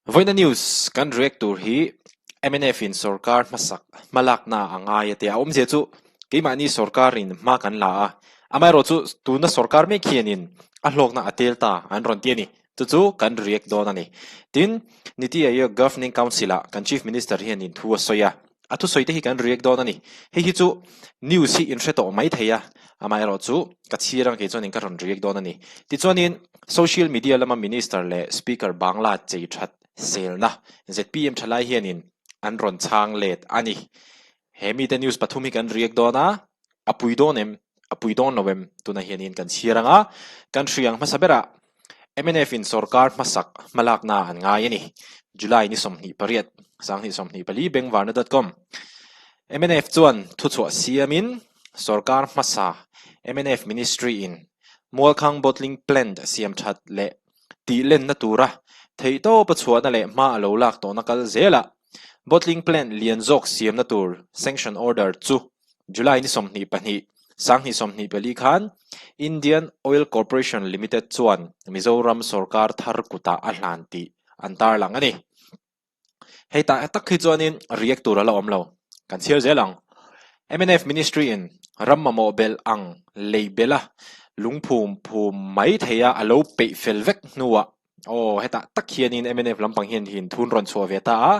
Vawiina news kan react tur hi mnf in sorkar hmasak hmalakna a ngai a tia. A awmzia chu keimahni sorkarin hma kan la a, amaherawhchu tuna sorkar mek hianin a hlawkna a tel ta an rawn ti a ni. Chu chu kan react dawn a ni. Tin, Niti Aayog Governing Council-ah kan Chief Minister hianin thu a sawi a, A thusawi te hi kan react dawn a ni. Hei hi chu news hi in hre tawh mai thei a, amaherawhchu ka chhir ang kei chuanin ka rawn react dawn a ni. Tichuanin social media lama minister leh speaker Bangla chei that selna zpm thalai hianin an rawn chhang let a ni. He mite news pathum hi kan react dawn a, a pui dawn em? A pui dawn lo em? Tunah hianin kan chhir ang a, kan hri ang hmasa berah mnf in sorkar hmasak hmalakna an ngai a ni. July ni 28, 2024 Bengvarna dot com. Mnf chuan thuchhuah siamin sorkar hmasa mnf Ministry in Mualkhang Bottling Plant siam that leh tih lenna tura theihtawpa chhuahna leh hma a lo lak tawhna kal zelah Bottling Plant lian zawk siamna tur sanction order chu July ni 22, 2024 khan Indian Oil Corporation Limited chuan Mizoram sorkar thar kutah a hlan tih an tarlang a ni. Hei tah tak hi chuanin react tur a la awm lo. Kan chhiar zel ang. Mnf Ministry in ram mamawh belh ang lei belh a lungphum phum mai theia a lo peih fel vek hnuah Aw, hetah tak hianin mnf lampang hian hin thun rawn chhuah ve ta a.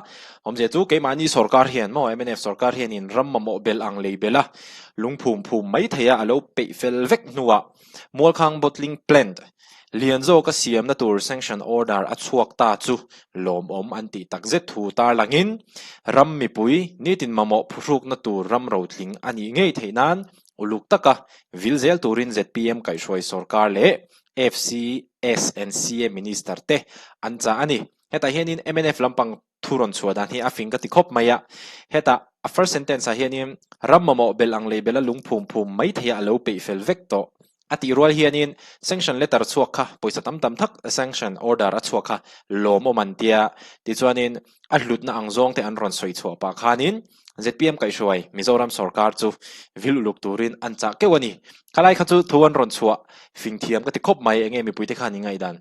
Awmzia chu keimahni sorkar hian maw mnf sorkar hianin ram mamawh belh ang lei belh a, lungphum phum mai thei a, a lo peih fel vek hnuah Mualkhang Bottling Plant lian zawka siamna tur sanction order a chhuak ta chu lawmawm an tih takzet thu tarlangin ram mipui nitin mamawh phuhrukna tur ram rotling a nih ngei theih nan uluk taka vil zel turin zpm kaihhruai sorkar leh FCSNCA Minister te an chah a ni. Hetah hianin mnf lampang thu rawn chhuah dan hi a fing ka ti khawp mai a. Hetah a first sentence ah hianin ram mamawh belh ang lei belh a lungphum phum mai theia a lo peih fel vek tawh a tih rual hianin sanction letter chhuak kha pawisa tam tam thak sanction order a chhuak kha lawmawm an tia. Tichuanin a hlutna ang zawng te an rawn sawi chhuah pah khanin Zpm kaihhruai Mizoram sorkar chu vil uluk turin an chah keuh a ni. Khalai kha chu thu an rawn chhuah fing thiam ka ti khawp mai, enge mipuite khan i ngaihdan?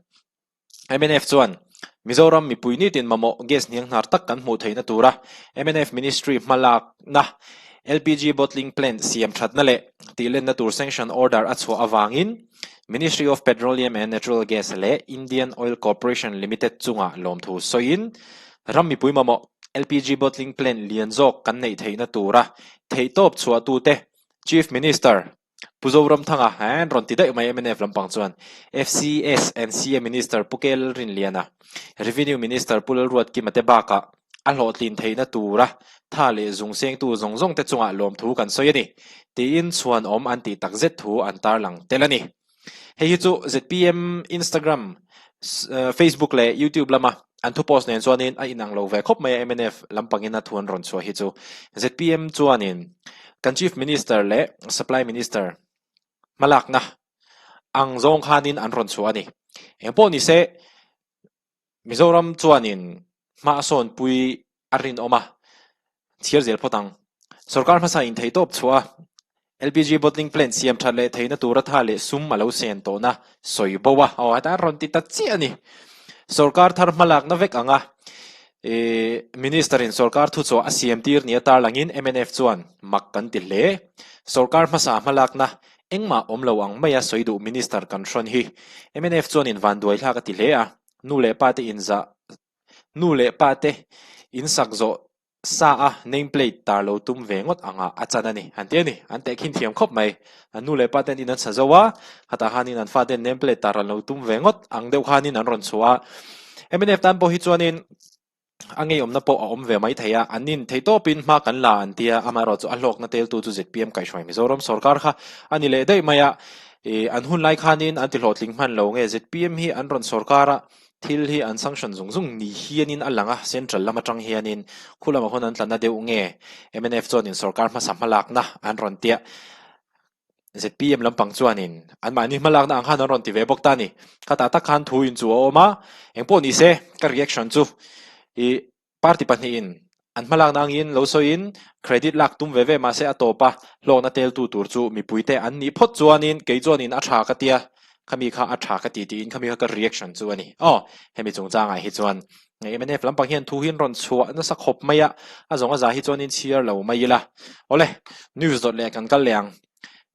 Mnf chuan Mizoram mipui nitin mamawh gas hnianghnar tak kan hmuh theihna tura mnf Ministry hmalakna LPG bottling plant siam thatna leh tihlenna tur sanction order a chhuah avangin Ministry of Petroleum and Natural Gas leh Indian Oil Corporation Limited chungah lawmthu sawiin ram mipui mamawh LPG bottling plant lian zawk kan neih theihna tura theihtawp chhuahtute Chief Minister Pu Zoramthanga an rawn ti daih mai mnf lampang chuan FCS and CA Minister Pu Kel Rinliana, Revenue Minister Pu Lalruatkima te bakah a hlawhtlin theihna tura tha leh zung sengtu zawng zawng te chungah lawmthu kan sawi a ni tiin chhuanawm an tih takzet thu an tarlang tel a ni. Hei hi chu zpm Instagram, Facebook leh YouTube lama an thu post nen chuanin a inang lo ve khawp mai a mnf lampangin a thu an rawn chhuah hi chu. Zpm chuanin kan Chief Minister leh Supply Minister hmalakna ang zawng khanin an rawn chhuah a ni. Engpawh nise Mizoram chuanin hma a sawnpui a rinawm a, chhiar zel phawt ang. Sorkar hmasa in theihtawp chhuah a, LPG bottling plant siam that leh theihna tura tha leh sum a lo sen tawhna sawi bo a, aw heta an rawn ti ta chiah a ni. Sorkar thar hmalakna vek ang a, Minister in sorkar thuchhuah a siam tir nia tarlangin mnf chuan mak kan ti hle. Sorkar hmasa hmalakna Engmah awm lo ang maia sawi duh Minister kan hrawn hi mnf chuanin vanduai hlak a ti hle a, nu leh pa te inzah nu leh pa te insak zawh sa a name plate tar lo tum ve ngawt anga a chan a ni an ti a ni. An tehkhin thiam khawp mai. An nu leh pa ten in an sa zo a, khatah khanin an fa ten name plate tar an lo tum ve ngawt ang deuh khanin an rawn chhuah a. Mnf tan pawh hi chuanin A ngeiawmna pawh a awm ve mai thei a, an in thei tawpin hma kan la an tia, amaherawhchu a hlawkna teltu chu zpm kaihhruai Mizoram sorkar kha a ni leh daih mai a, ih an hun lai khanin an ti hlawhtling hman lo nge zpm hi an rawn sorkar a, thil hi an sanction zung zung ni hianin a lang a, central lam atang hianin khu lamah khawn an tla na deuh nge mnf chuanin sorkar hmasa hmalakna an rawn tia. Zpm lampang chuanin anmahni hmalakna ang khan an rawn ti ve bawk ta a ni. Khatah tak khan thu in chu a awm a, engpawh ni se ka reaction chu ih party pahnihin an hmalakna angin lo sawiin credit lak tum ve ve mahse a tawp a, hlawkna teltu tur chu mipuite an nih phawt chuanin kei chuanin a tha ka tia, khami kha a tha ka ti tiin khami kha ka reaction chu a ni. Aw, hemi chungchangah hi chuan. Mnf lampang hian thu hi an rawn chhuah nasa khawp mai a, a zawng a za hi chuanin chhiar lo mai ila. Awle, news dawt leh kan kal leh ang.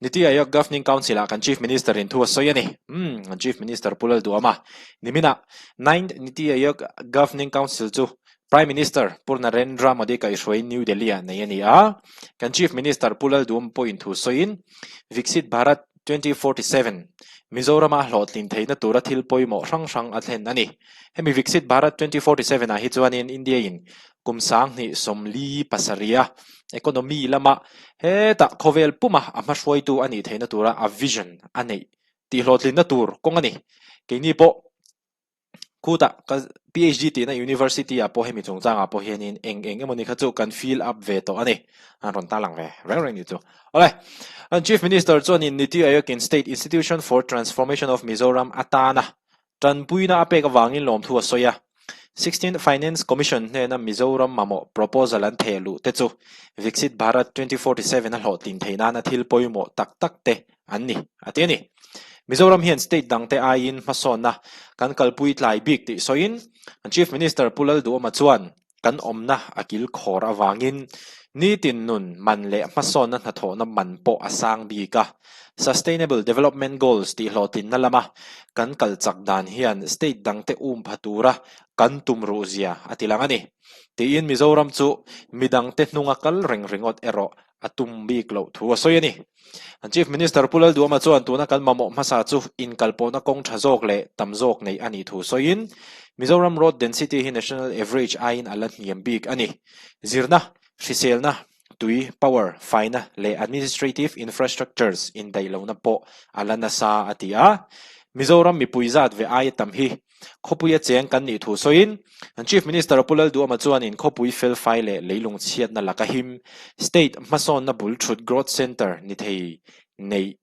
Niti Aayog Governing Council ah kan Chief Minister in thu a sawi a ni. Umm, kan Chief Minister Pu Lalduama. Niminah, Ninth Niti Aayog Governing Council chu Prime Minister Pu Narendra Modi kaihhruaiin New Delhi ah nei a ni a. Kan Chief Minister Pu Lalduama pawhin thu sawiin, Viksit Bharat 2047, Mizorama hlawhtlin theihna tura thil pawimawh hrang hrang a thlen a ni. Hemi Viksit Bharat 2047 ah hi chuanin India in kum 2047 a economy lama hetah khawvel puma a hmahruaitu a nih theihna tura a vision a neih tih hlawhtlinna tur kawng a ni. Keini pawh Khutah ka PhD tihna University ah pawh hemi chungchangah pawh hianin eng eng emawni kha chu kan fill up ve tawh a ni. An rawn tarlang ve reng reng ni chu. Awle, an Chief Minister chuanin Niti Aayog-in State Institution for Transformation of Mizoram atana tanpuina a pek avangin lawmthu a sawi a. Sixteenth Finance Commission hnena Mizoram mamawh proposal an theh luh te chu Viksit Bharat 2047 a hlawhtlin theih nana thil pawimawh tak tak te an ni, a ti a ni. Mizoram hian state dangte aiin hmasawnna kan kalpui tlai bik tih sawiin Chief Minister Pu Lalduhawma chuan kan awmna a kil khawr avangin nitin nun man leh hmasawnna hnathawhna man pawh a sang bik a. Sustainable Development Goals tih hlawhtlinna lama kan kal chak dan hian state dangte um pha tura kan tum ruh zia a ti lang a ni. Tiin Mizoram chu midangte hnunga kal reng ringawt erawh a tum bik loh thu a sawi a ni. An Chief Minister Pu Lalduhama chuan tuna kan mamawh hmasa chu inkalpawhna kawng tha zawk leh tam zawk neih a nih thu sawiin, Mizoram road density hi national average aiin a la hniam bik a ni. Zirna, hriselna, tui, power, faina leh administrative infrastructures indaih lohna pawh a la nasa a ti a. Mizoram mipui zat ve aia tam hi Khawpuia cheng kan nih thu sawiin, an Chief Minister Pu Lalduhama chuanin khawpui felfai leh leilung chhiatna laka him, state hmasawnna bul thut growth centre ni thei neih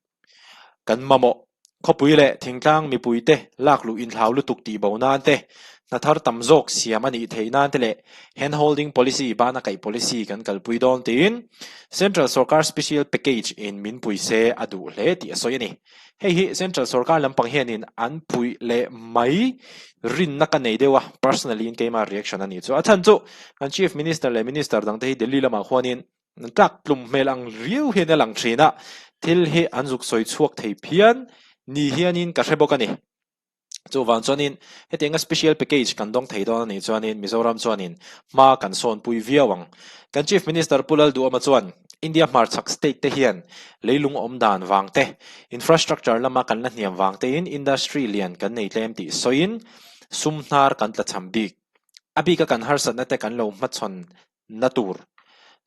kan mamawh. Khawpui leh thingtlang mipuite lakluh inthlau lutuk tih bo nan te, hna thar tam zawk siam a nih theih nan te leh hand holding policy bana kaih policy kan kalpui dawn tiin Central sorkar special package in min pui se a duh hle tih a sawi a ni. Hei hi Central sorkar lampang hianin an puih leh mai rinna ka nei deuh a, personally in keimah reaction a nih chu. A chhan chu kan Chief Minister leh Minister dangte hi Delhi lamah khuanin an tlak tlum hmel ang riau hian a lang thin a, thil hi an zuk sawi chhuak thei phian ni hianin ka hre bawk a ni. Chuvang chuanin hetianga special package kan dawng thei dawn a nih chuanin Mizoram chuanin hma kan sawnpui viau ang. Kan Chief Minister Pu Lalduhawma chuan India hmarchhak state te hian leilung awm dan vang te, infrastructure lama kan la hniam vang tein industry lian kan nei tlem tih sawiin sum hnar kan tlachham bik. A bika kan harsatna te kan lo hmachhawn na tur,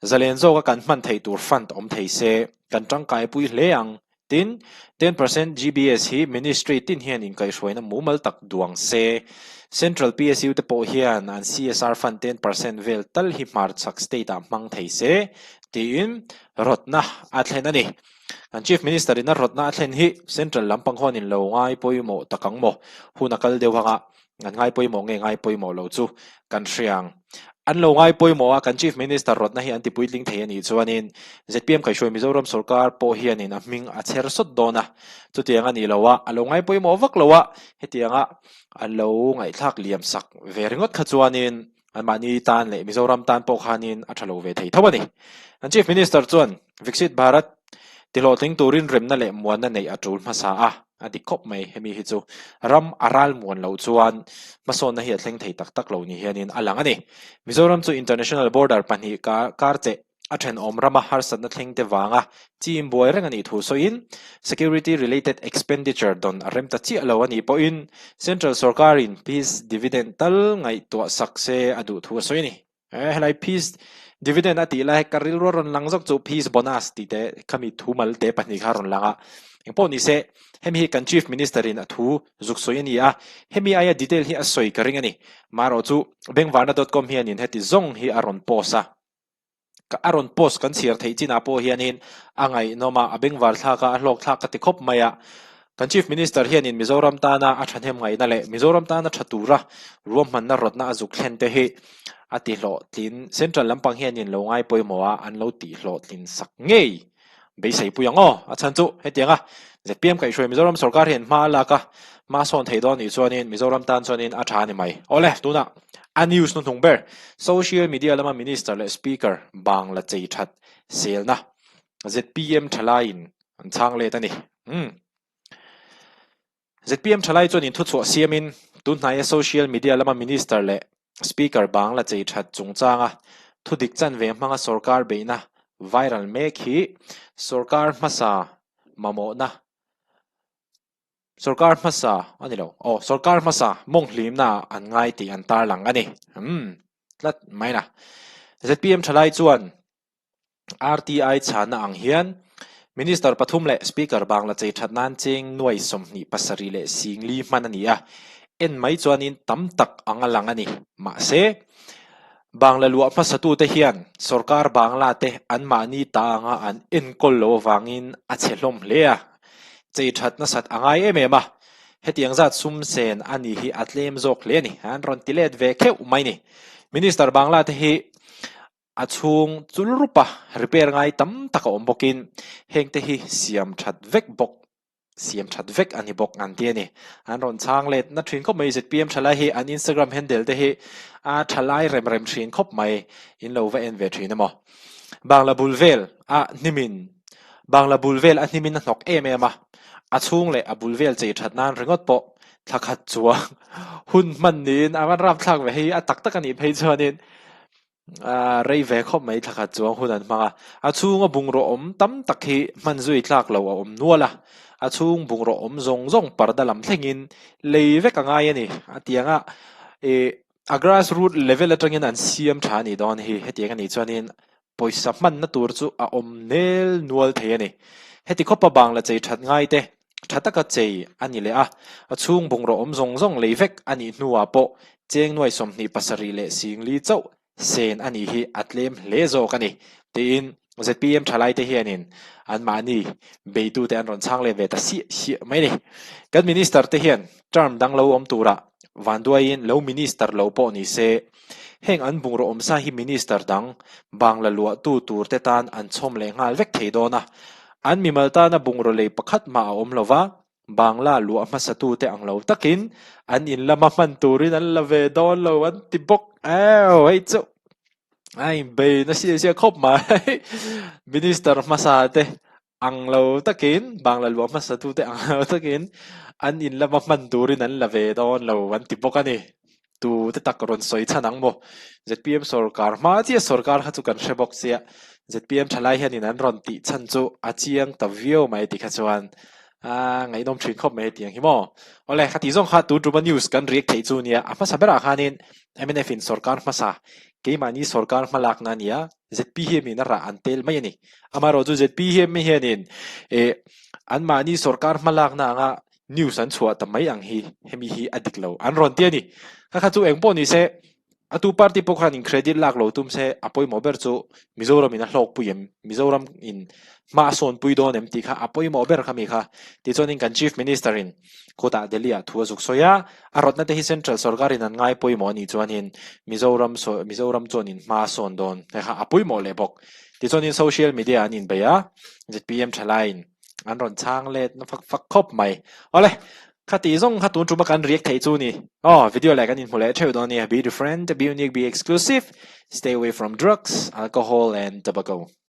zalen zawka kan hman theih tur fund awm thei se, kan tangkaipui hle ang. Tin, 10% GBS hi Ministry tin hian inkaihhruaina mumal tak duang se. Central PSU te pawh hian an CSR fund 10% vel tal hi hmarchhak state ah hmang thei se, tiin rawtna a thlen a ni. Kan Chief Minister in a rawtna a thlen hi Central lampang khuanin lo ngai pawimawh tak ang maw? Hun a kal deuh ang a, An ngai pawimawh nge ngai pawimawh lo chu kan hria ang. An lo ngai pawimawh a, kan Chief Minister rawtna hi an ti puitling thei a nih chuanin zpm kaihhruai Mizoram sorkar pawh hianin a hming a chher sawt dawn a. Chutiang a nih lo a, a lo ngai pawimawh vak lo a, hetianga an lo ngaihthlak liam sak ve ringawt kha chuanin anmahni tan leh Mizoram tan pawh khanin a tha lo ve thei tho a ni. An Chief Minister chuan Viksit Bharat tihlawhtling turin remna leh muanna neih a tul hmasa a, a dik khawp mai. Hemi hi chu ram a ral muan loh chuan hmasawnna hi a thleng thei tak tak lo ni hianin a lang a ni. Mizoram chu international border pahnih kar cheh a thenawm rama harsatna thleng te vanga chim buai reng a nih thu sawiin security related expenditure dawn a rem ta chiah lo a nih pawhin central sorkarin peace dividend tal ngaihtuah sak se a duh thu a sawi a ni. Helai peace dividend a tih lai ka rilru a rawn lang zawk chu peace bonus tih te khami thumal te pahnih kha a rawn lang a. Engpawh ni se hemi hi kan chief minister in a thu zuk sawi a ni a, hemi aia detail hi a sawi ka ring a ni. Marawh chu bengvarna dot com hianin heti zawng hi a rawn post a. A rawn post kan chhiar theih chinah pawh hianin a ngaihnawm a, a bengvar thlak a, a hlawk thlak ka ti khawp mai a. Kan Chief Minister hianin Mizoram tana a thahnem ngaihna leh Mizoram tana tha tura ruahmanna rawtna a zuk thlen te hi a ti hlawhtlin, Central lampang hianin lo ngai pawimawh a, an lo tih hlawhtlin sak ngei beisei pui ang aw. A chhan chu hetianga zpm kaihhruai Mizoram sorkar hian hma a lak a, hma a sawn thei dawn nih chuanin Mizoram tan chuanin a tha a ni mai. Awle, tunah. A news hnuhnung ber, Social media lama Minister leh Speaker bang la chei that selna zpm thalaiin an chhang let a ni. Umm. Zpm thalai chuan inthuchhuah siamin tunhnaia social media lama Minister leh Speaker bang la chei that chungchanga thudik chanve hmanga sorkar beihna viral mek hi sorkar hmasa mamawhna Sorkar hmasa a ni lo. Aw, sorkar hmasa mawng hlimna ah an ngai tih an tarlang a ni. Umm, tlat mai na. Zpm thalai chuan RTI chhanna ang hian Minister pathum leh Speaker bangla chei that nan cheng nuai 27 leh singli hman a ni a, en mai chuanin tam tak ang a lang a ni. Mahse, bangla luah hmasatute hian sorkar bangla te anmahni ta anga an enkawl lo avangin a chhe hlawm hle a. Chei that nasat a ngai em em a, hetiang zat sum sen a ni hi a tlem zawk hle a ni. An rawn ti let ve kheuh mai ni. Minister Bangla te hi a chhung chul rup a, repair ngai tam tak a awm bawkin heng te hi siam that vek bawk siam that vek a ni bawk an ti a ni. An rawn chhang let na thin khawp mai zpm thalai hi an Instagram handle te hi a thalai rem rem thin khawp mai in lo va en ve thin emaw. Bangla bul vel a hnimin Bangla bul vel a hnimin a hnawk em em a, a chhung leh a bul vel chei that nan ringawt pawh thla khat chuang hun hman niin a van rapthlak ve hei a tak tak a nih phei chuanin rei ve khawp mai thla khat chuang hun an hmang a. A chhunga bungraw awm tam tak hi hman zui tlak lo a awm nual a, a chhung bungraw awm zawng zawng parda lam thlengin lei vek a ngai a ni. A tianga ih a grass root level atangin an siam tha a nih dawn hi hetiang a nih chuanin Pawisa hmanna tur chu a awm nel nual thei a ni. Heti khawpa bangla chei that ngai te, tha taka chei a ni leh a, a chhung bungraw awm zawng zawng lei vek a nih hnuah pawh cheng nuai 27 leh singli chauh sen a nih hi a tlem hle zawk a ni, tiin zpm thalaite hianin anmahni beitute an rawn chhang let ve ta siah siah mai a ni. Kan Minister te hian term dang lo awm turah vanduaiin lo Minister lo pawh ni se, Heng an bungraw awmsa hi Minister dang, Bangla luahtu tur te tan an chhawm leh nghal vek thei dawn a. An mimal tana bungraw lei pakhat mah a awm lo va, Bangla luah hmasatu te ang lo takin an in lama hman turin an la ve dawn lo an ti bawk. Ew, hei chu a inbei nasiah siah khawp mai. Minister hmasa te Ang lo takin, Bangla luah hmasatute ang lo takin an in lama hman turin an la ve dawn lo an ti bawk a ni. Tu te tak rawn sawi chhan ang maw? Zpm sorkar hma chiah sorkar kha chu kan hre bawk sia, zpm thalai hianin an rawn tih chhan chu a chiang ta viau mai ti kha chuan a ngaihnawm thin khawp mai hetiang hi maw? Awle, kha tih zawng kha tun tuma news kan react theih chu nia, a hmasa berah khanin mnf in sorkar hmasa keimahni sorkar hmalakna a nia, zpm in a rah an tel mai a ni. Amaherawh chu zpm hianin eh anmahni sorkar hmalakna anga news an chhuah ta mai ang hi hemi hi a dik lo an rawn ti a ni. Kha kha chu eng pawh ni se a tu party pawh khan in credit lak lo tum se a pawimawh ber chu Mizoram in a hlawk pui em Mizoram in hma a sawn pui dawn em tih kha a pawimawh ber kha mi kha. Tichuanin kan Chief Minister in khutah Delhi ah thu a zuk sawi a, a rawtna te hi Central sorkar in an ngai pawimawh a nih chuanin Mizoram Mizoram chuan in hma a sawn dawn hei kha a pawimawh leh bawk. Tichuanin social media an inbei a, zpm thalaiin an rawn chhang let na fak fak khawp mai. Awle, khati zawng kha tun tuma kan react theih chu ni. Aw, video leh kan inhmu leh theuh dawn nia. Be different, be unique, be exclusive, stay away from drugs, alcohol and tobacco.